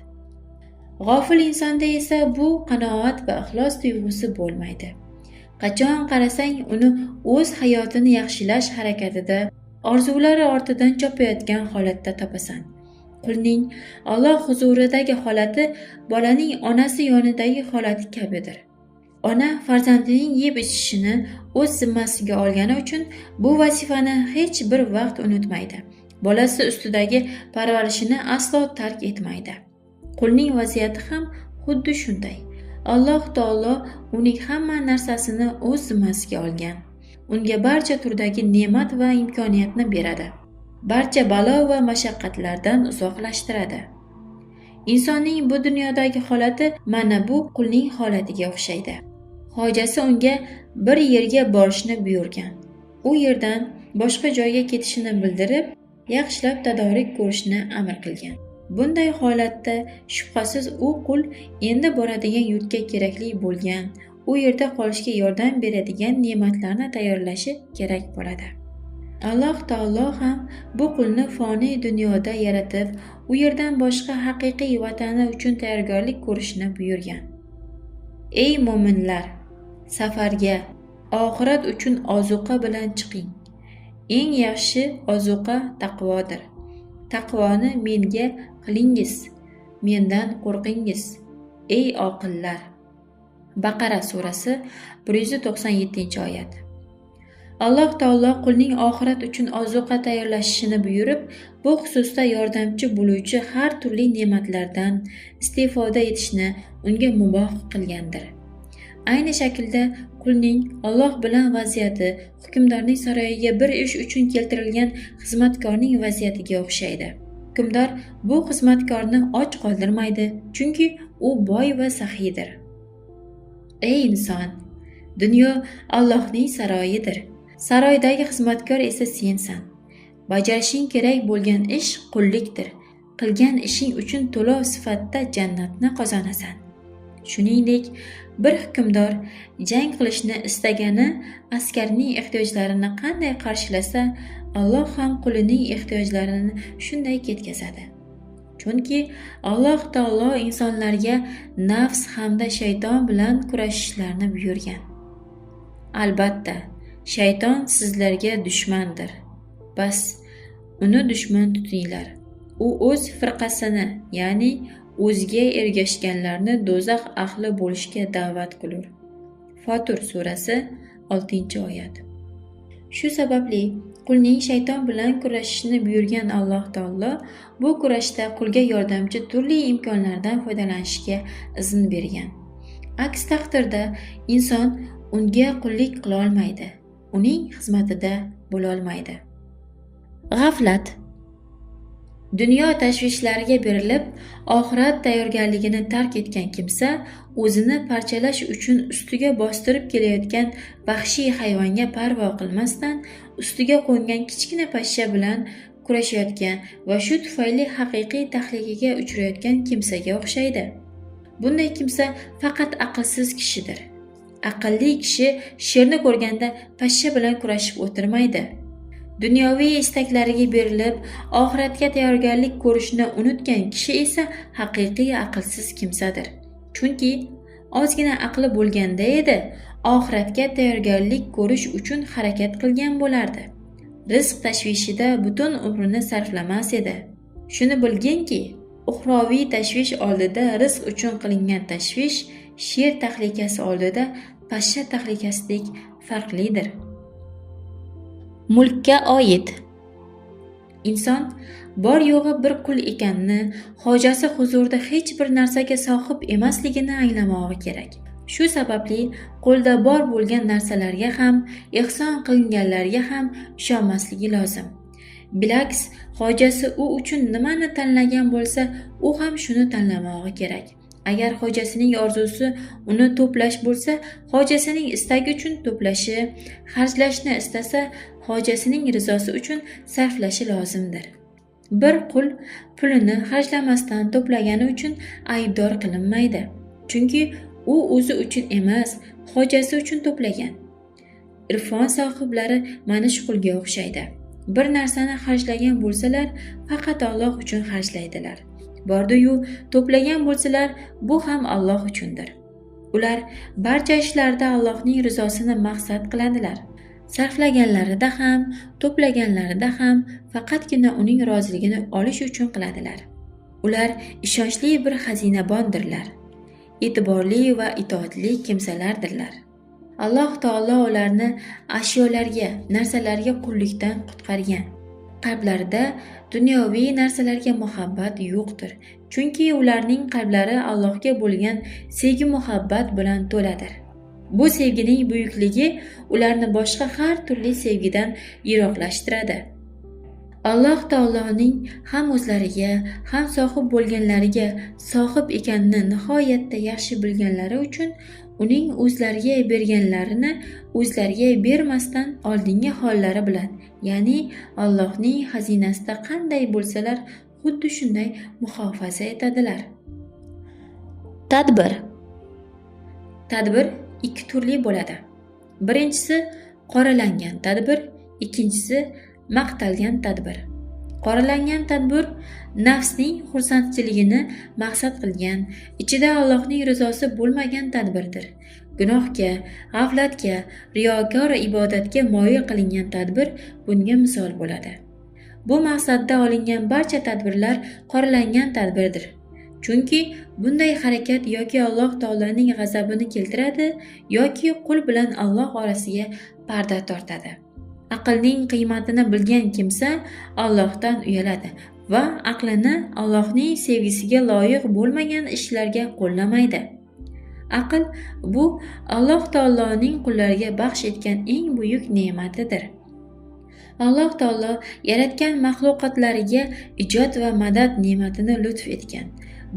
G'ofil insonda esa bu qanoat va ixlos tuyg'usi bo'lmaydi. Qachon qarasang, uni o'z hayotini yaxshilash harakatida, orzulari ortidan chopayotgan holatda topasan. Qulning Alloh huzuridagi holati bolaning onasi yonidagi holati kabidir. Ona farzandining yeb ichishini o'z zimmasiga olgani uchun bu vazifani hech bir vaqt unutmaydi. Bolasi ustidagi parvarishini aslo tark etmaydi. Qulning vaziyati ham xuddi shunday. Alloh taolo uning hamma narsasini o'z zimmasiga olgan. Unga barcha turdagi ne'mat va imkoniyatni beradi. Barcha balo va mashaqqatlardan uzoqlashtiradi. Insonning bu dunyodagi holati mana bu qulning holatiga o'xshaydi. Xojasi unga bir yerga borishni buyurgan. U yerdan boshqa joyga ketishini bildirib, yaxshilab tadorik ko'rishni amr qilgan. Bunday holatda shubhasiz u qul endi boradigan yurtga kerakli bo'lgan, u yerda qolishga yordam beradigan ne'matlarni tayyorlashi kerak bo'ladi. Alloh taolo ham bu qulni foniy dunyoda yaratib, u yerdan boshqa haqiqiy vatani uchun tayyorgarlik ko'rishni buyurgan. Ey mo'minlar, safarga oxirat uchun ozuqa bilan chiqing. Eng yaxshi ozuqa taqvodir. Taqvoni menga qilingiz, mendan qo'rqingiz, ey oqillar. Baqara surasi 197-oyat. Alloh taolo qulning oxirat uchun ozuqa tayyorlashini buyurib, bu xususda yordamchi bo'luvchi har turli ne'matlardan istifoda etishni unga muboh qilgandir. Ayni shaklda qulning Alloh bilan vaziyati hukmdorning saroyiga bir ish uchun keltirilgan xizmatkorning vaziyatiga o'xshaydi. Hukmdor bu xizmatkorni och qoldirmaydi, chunki u boy va saxiydir. Ey inson, dunyo Allohning saroyidir. Saroydagi xizmatkor esa sensan. Bajarishing kerak bo'lgan ish qullikdir. Qilgan ishing uchun to'lov sifatida jannatni qozonasan. Shuningdek, bir hukmdor jang qilishni istagani askarning ehtiyojlarini qanday qarshilasa, Alloh ham qulining ehtiyojlarini shunday ketkazadi. Chunki Alloh taolo insonlarga nafs hamda shayton bilan kurashishlarini buyurgan. Albatta, shayton sizlarga dushmandir. Bas, uni dushman tutinglar. U o'z firqasini, ya'ni o'ziga ergashganlarni do'zax ahli bo'lishga da'vat qilur. Fotir surasi 6-oyat. Shu sababli qulning shayton bilan kurashishni buyurgan Alloh taolo bu kurashda qulga yordamchi turli imkonlardan foydalanishga izn bergan. Aks taqdirda inson unga qullik qila olmaydi, uning xizmatida bo'lolmaydi. G'aflat. Dunyo tashvishlariga berilib, oxirat tayyorgarligini tark etgan kimsa o'zini parchalash uchun ustiga bostirib kelayotgan vahshiy hayvonga parvo qilmasdan ustiga qo'ngan kichkina pashsha bilan kurashayotgan va shu tufayli haqiqiy tahlikaga uchrayotgan kimsaga o'xshaydi. Bunday kimsa faqat aqlsiz kishidir. Aqlli kishi sherni ko'rganda pashsha bilan kurashib o'tirmaydi. Dunyoviy istaklariga berilib, oxiratga tayyorgarlik ko'rishni unutgan kishi esa haqiqiy aqlsiz kimsadir. Chunki ozgina aqli bo'lganda edi, oxiratga tayyorgarlik ko'rish uchun harakat qilgan bo'lardi. Rizq tashvishida butun umrini sarflamas edi. Shuni bilginki, uxroviy tashvish oldida rizq uchun qilingan tashvish sher tahlikasi oldida pashsha tahlikasidek farqlidir. Mulkka oid. Inson bor yo'g'i bir qul ekanini, hojasi huzurida hech bir narsaga sohib emasligini anglamog'i kerak. Shu sababli qo'lda bor bo'lgan narsalarga ham, ehson qilinganlarga ham ishonmasligi lozim. Bilaks, hojasi u uchun nimani tanlagan bo'lsa, u ham shuni tanlamog'i kerak. Agar hojasining orzusi uni to'plash bo'lsa, hojasining istagi uchun to'plashi, xarjlashni istasa, hojasining rizosi uchun sarflashi lozimdir. Bir qul pulini xarjlamasdan to'plagani uchun aybdor qilinmaydi. Chunki u o'zi uchun emas, hojasi uchun to'plagan. Irfon sohiblari mana shu qulga o'xshaydi. Bir narsani xarjlagan bo'lsalar, faqat Alloh uchun xarjlaydilar. Bordi-yu to'plagan bo'lsalar, bu ham Alloh uchundir. Ular barcha ishlarda Allohning rizosini maqsad qiladilar. Sarflaganlarida ham, to'plaganlarida ham faqatgina uning roziligini olish uchun qiladilar. Ular ishonchli bir xazinabondirlar. E'tiborli va itoatli kimsalardirlar. Alloh taolo ularni ashyolarga, narsalarga qullikdan qutqargan. Qalblarida dunyoviy narsalarga muhabbat yo'qdir. Chunki ularning qalblari Allohga bo'lgan sevgi muhabbat bilan to'ladir. Bu sevgining buyukligi ularni boshqa har turli sevgidan yiroqlashtiradi. Alloh taoloning ham o'zlariga, ham sohib bo'lganlariga sohib ekanini nihoyatda yaxshi bilganlari uchun uning o'zlariga berganlarini o'zlariga bermasdan oldingi hollari bilan, ya'ni Allohning xazinasida qanday bo'lsalar, xuddi shunday muhofaza etadilar. Tadbir. Tadbir ikki turli bo'ladi. Birinchisi qoralangan tadbir, ikkinchisi maqtalgan tadbir. Qoralangan tadbir nafsning xursandchiligini maqsad qilgan, ichida Allohning rizosi bo'lmagan tadbirdir. Gunohga, g'aflatga, riyokor ibodatga moyil qilingan tadbir bunga misol bo'ladi. Bu maqsadda olingan barcha tadbirlar qoralangan tadbirdir. Chunki bunday harakat yoki Alloh taoloning g'azabini keltiradi, yoki qul bilan Alloh orasiga parda tortadi. Aqlning qiymatini bilgan kimsa Allohdan uyaladi va aqlini Allohning sevgisiga loyiq bo'lmagan ishlarga qo'llamaydi. Aql bu Alloh taoloning qullariga baxsh etgan eng buyuk ne'matidir. Alloh taolo yaratgan maxluqotlariga ijod va madad ne'matini lutf etgan.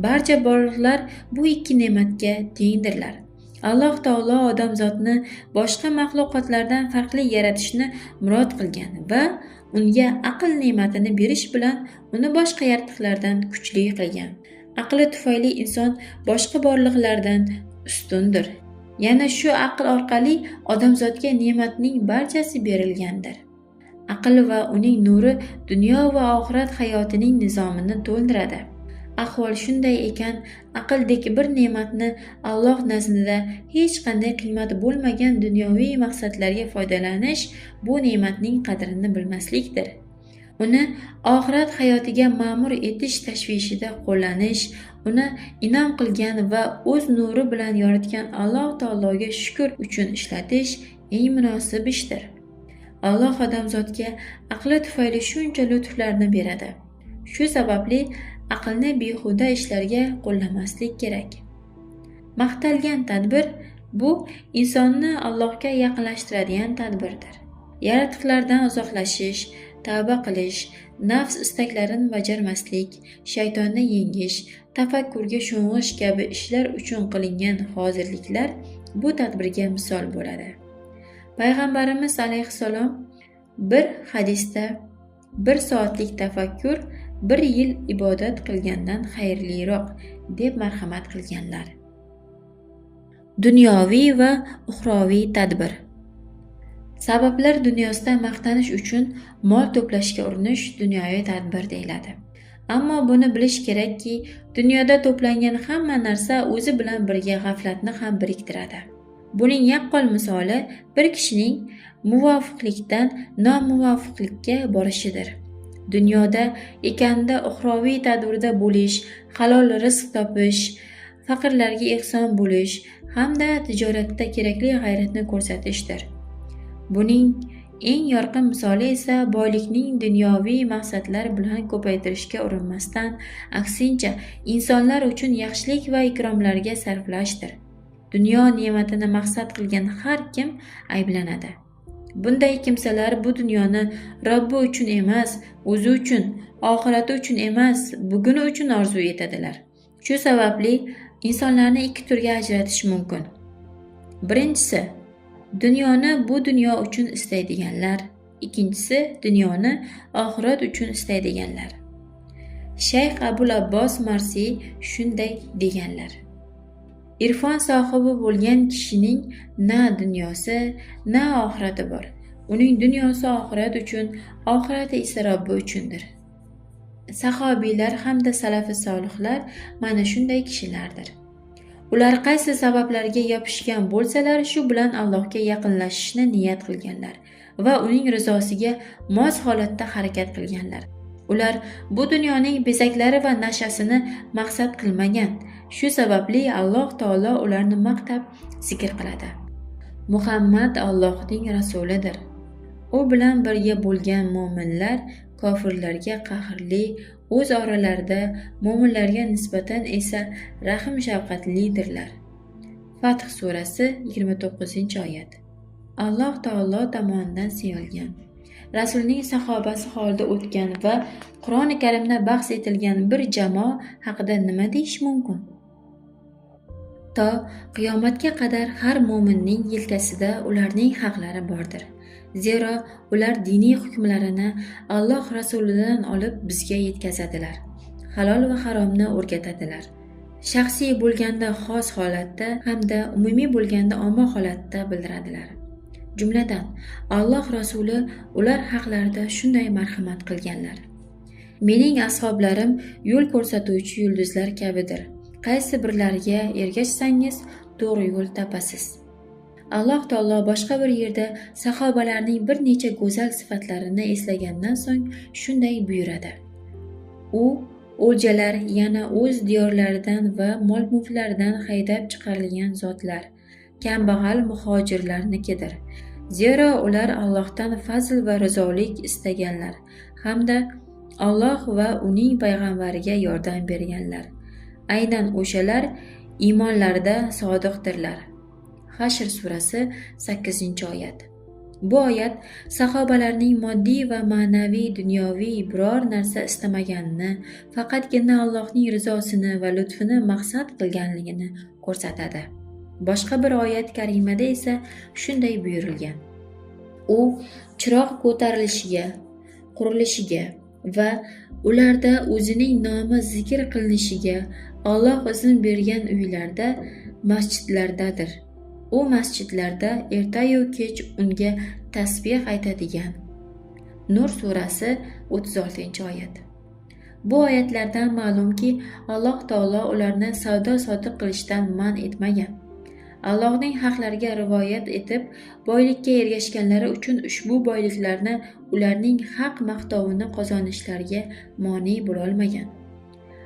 Barcha borliqlar bu ikki ne'matga tengdirlar. Alloh taolo odamzodni boshqa maxluqotlardan farqli yaratishni murod qilgan va unga aql ne'matini berish bilan uni boshqa yaratiqlardan kuchli qilgan. Aqli tufayli inson boshqa borliqlardan ustundir. Yana shu aql orqali odamzodga ne'matning barchasi berilgandir. Aql va uning nuri dunyo va oxirat hayotining nizomini to'ldiradi. Ahvol shunday ekan, aqldek bir ne'matni Alloh nazdida hech qanday qiymati bo'lmagan dunyoviy maqsadlarga foydalanish bu ne'matning qadrini bilmaslikdir. Uni oxirat hayotiga ma'mur etish tashvishida qo'llanish, uni inom qilgan va o'z nuri bilan yoritgan Alloh taologa shukr uchun ishlatish eng munosib ishdir. Alloh odamzodga aqli tufayli shuncha lutflarni beradi. Shu sababli aqlni behuda ishlarga qo'llamaslik kerak. Maqtalgan tadbir bu insonni Allohga yaqinlashtiradigan tadbirdir. Yaratiqlardan uzoqlashish, tavba qilish, nafs istaklarini bajarmaslik, shaytonni yengish, tafakkurga sho'ng'ish kabi ishlar uchun qilingan hozirliklar bu tadbirga misol bo'ladi. Payg'ambarimiz alayhissalom bir hadisda bir soatlik tafakkur bir yil ibodat qilgandan xayrliroq deb marhamat qilganlar. Dunyoviy va uxroviy tadbir. Sabablar dunyosida maqtanish uchun mol to'plashga urinish dunyoviy tadbir deyiladi. Ammo buni bilish kerakki, dunyoda to'plangan hamma narsa o'zi bilan birga g'aflatni ham biriktiradi. Buning yaqqol misoli bir kishining muvofiqlikdan nomuvofiqlikka borishidir. Dunyoda ekanda uxroviy tadbirda bo'lish, halol rizq topish, faqirlarga ehson bo'lish hamda tijoratda kerakli g'ayratni ko'rsatishdir. Buning eng yorqin misoli esa boylikning dunyoviy maqsadlar bilan ko'paytirishga urinmasdan, aksincha insonlar uchun yaxshilik va ikromlarga sarflashdir. Dunyo ne'matini maqsad qilgan har kim ayblanadi. Bunday kimsalar bu dunyoni Robbi uchun emas, o'zi uchun, oxirati uchun emas, buguni uchun orzu etadilar. Shu sababli insonlarni ikki turga ajratish mumkin. Birinchisi, dunyoni bu dunyo uchun istaydiganlar. Ikkinchisi, dunyoni oxirat uchun istaydiganlar. Shayx Abul Abbos Marsiy shunday deganlar: Irfon sohibi bo'lgan kishining na dunyosi, na oxirati bor. Uning dunyosi oxirat uchun, oxirati esa Robbi uchundir. Sahobiylar hamda salafi solihlar mana shunday kishilardir. Ular qaysi sabablarga yopishgan bo'lsalar, shu bilan Allohga yaqinlashishni niyat qilganlar va uning rizosiga mos holatda harakat qilganlar. Ular bu dunyoning bezaklari va nashasini maqsad qilmagan. Shu sababli Alloh taolo ularni maqtab zikr qiladi. Muhammad Allohning rasulidir. U bilan birga bo'lgan mo'minlar kofirlarga qahrli, o'z oralarida mo'minlarga nisbatan esa rahm shafqatlidirlar. Fath surasi 29-oyat. Alloh taolo tomonidan sevilgan, Rasulning sahobasi holida o'tgan va Qur'oni Karimda bahs etilgan bir jamoa haqida nima deyish mumkin? To qiyomatga qadar har mo'minning yelkasida ularning haqlari bordir. Zero ular diniy hukmlarini Alloh rasulidan olib bizga yetkazadilar. Halol va haromni o'rgatadilar. Shaxsiy bo'lganda xos holatda hamda umumiy bo'lganda omma holatda bildiradilar. Jumladan, Alloh rasuli ular haqlarida shunday marhamat qilganlar. Mening ashoblarim yo'l ko'rsatuvchi yulduzlar kabidir. Qaysi birlariga ergashsangiz, to'g'ri yo'l topasiz. Alloh taolo boshqa bir yerda sahobalarning bir necha go'zal sifatlarini eslagandan so'ng shunday buyuradi. U o'ljalar yana o'z diyorlaridan va mol-mulklaridan haydab chiqarilgan zotlar, kambag'al muhojirlarnikidir. Zero ular Allohdan fazl va rizolik istaganlar hamda Alloh va uning payg'ambariga yordam berganlar. Aynan o'shalar iymonlarida sodiqdirlar. Hashr surasi 8-oyat. Bu oyat sahobalarning moddiy va ma'naviy dunyoviy biror narsa istamaganini, faqatgina Allohning rizosini va lutfini maqsad qilganligini ko'rsatadi. Boshqa bir oyat karimada esa shunday buyurilgan: U chiroq ko'tarilishiga, qurilishiga va ularda o'zining nomi zikr qilinishiga Alloh izn bergan uylarda, masjidlardadir. U masjidlarda ertayu kech unga tasbih aytadigan. Nur surasi 36-oyat. Bu oyatlardan ma'lumki, Alloh taolo ularni savdo-sotiq qilishdan man etmagan. Allohning haqlariga rivoyat etib, boylikka ergashganlari uchun ushbu boyliklarni ularning haq maqtovini qozonishlariga mone bo'lolmagan.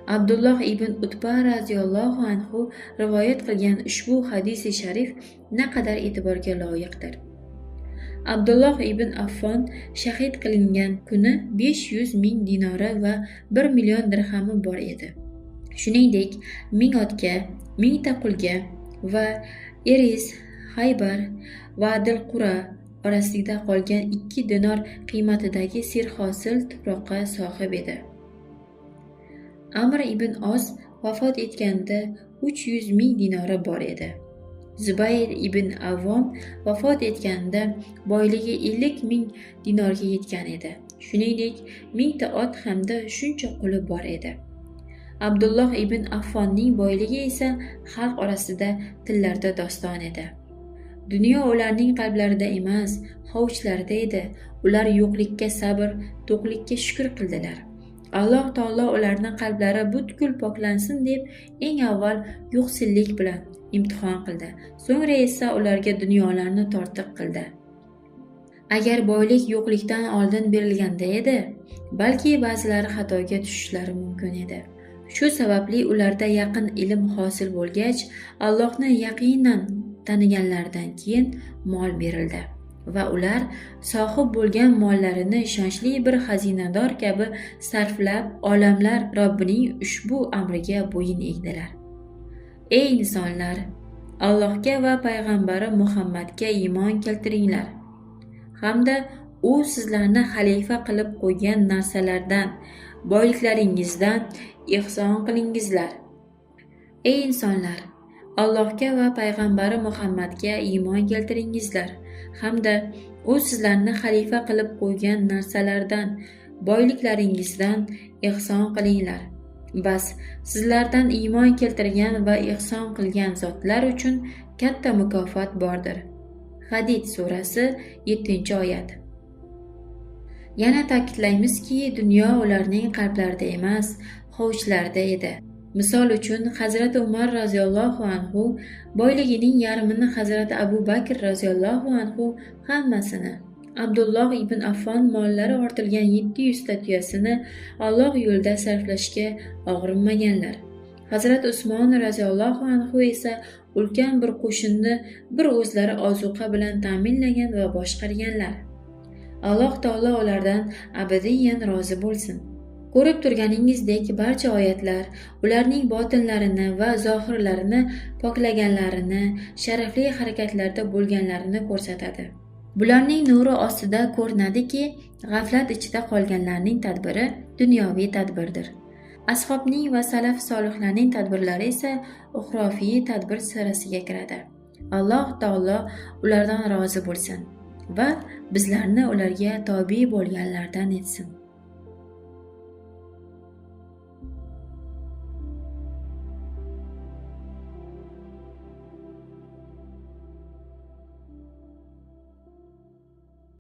Abdulloh ibn Utba radhiyallohu anhu rivoyat qilgan ushbu hadisi sharif naqadar e'tiborga loyiqdir. Abdulloh ibn Affon shahid qilingan kuni 500 ming dinori va 1 million dirhami bor edi. Shuningdek, 1000 otga, 1000 ta qulga va Eris, Xaybar, Vadil Qura, orasida qolgan 2 dinor qiymatidagi serhosil tuproqqa sohib edi. Amr ibn Os vafot etganida 300 ming dinori bor edi. Zubayr ibn Avvom vafot etganida boyligi 50 ming dinorga yetgan edi. Shuningdek, 1000 ta ot hamda shuncha quli bor edi. Abdulloh ibn Affonning boyligi esa xalq orasida tillarda doston edi. Dunyo ularning qalblarida emas, hovuchlarida edi. Ular yo'qlikka sabr, to'qlikka shukr qildilar. Alloh taolo ularning qalblari butkul poklansin deb eng avval yo'qsillik bilan imtihon qildi. So'ngra esa ularga dunyolarni tortiq qildi. Agar boylik yo'qlikdan oldin berilganda edi, balki ba'zilari xatoga tushishlari mumkin edi. Shu sababli ularda yaqin ilm hosil bo'lgach, Allohni yaqinan taniganlaridan keyin mol berildi va ular sohib bo'lgan mollarini ishonchli bir xazinador kabi sarflab, olamlar Robbining ushbu amriga bo'yin egdilar. Ey insonlar, Allohga va payg'ambari Muhammadga iymon keltiringlar hamda u sizlarni xalifa qilib qo'ygan narsalardan, boyliklaringizdan ihson qilingizlar. Ey insonlar, Allohga va payg'ambari Muhammadga iymon keltiringizlar hamda u sizlarni xalifa qilib qo'ygan narsalardan, boyliklaringizdan ihson qilinglar. Bas, sizlardan iymon keltirgan va ihson qilgan zotlar uchun katta mukofot bordir. Hadid surasi 7-oyat. Yana ta'kidlaymizki, dunyo ularning qalblarida emas, hovuchlarida edi. Misol uchun, Hazrati Umar roziyallohu anhu boyligining yarmini, Hazrati Abu Bakr roziyallohu anhu hammasini, Abdulloh ibn Affon mollari ortilgan 700 ta tuyasini Alloh yo'lida sarflashga og'rinmaganlar. Hazrati Usmon roziyallohu anhu esa ulkan bir qo'shinni bir o'zlari ozuqa bilan ta'minlagan va boshqarganlar. Alloh taolo ulardan abadiyan rozi bo'lsin. Ko'rib turganingizdek, barcha oyatlar ularning botinlarini va zohirlarini poklaganlarini, sharafli harakatlarda bo'lganlarini ko'rsatadi. Bularning nuri ostida ko'rinadiki, g'aflat ichida qolganlarning tadbiri dunyoviy tadbirdir. Ashobning va salaf solihlarning tadbirlari esa uxrofiy tadbir sirasiga kiradi. Alloh taolo ulardan rozi bo'lsin va bizlarni ularga tobi bo'lganlardan etsin.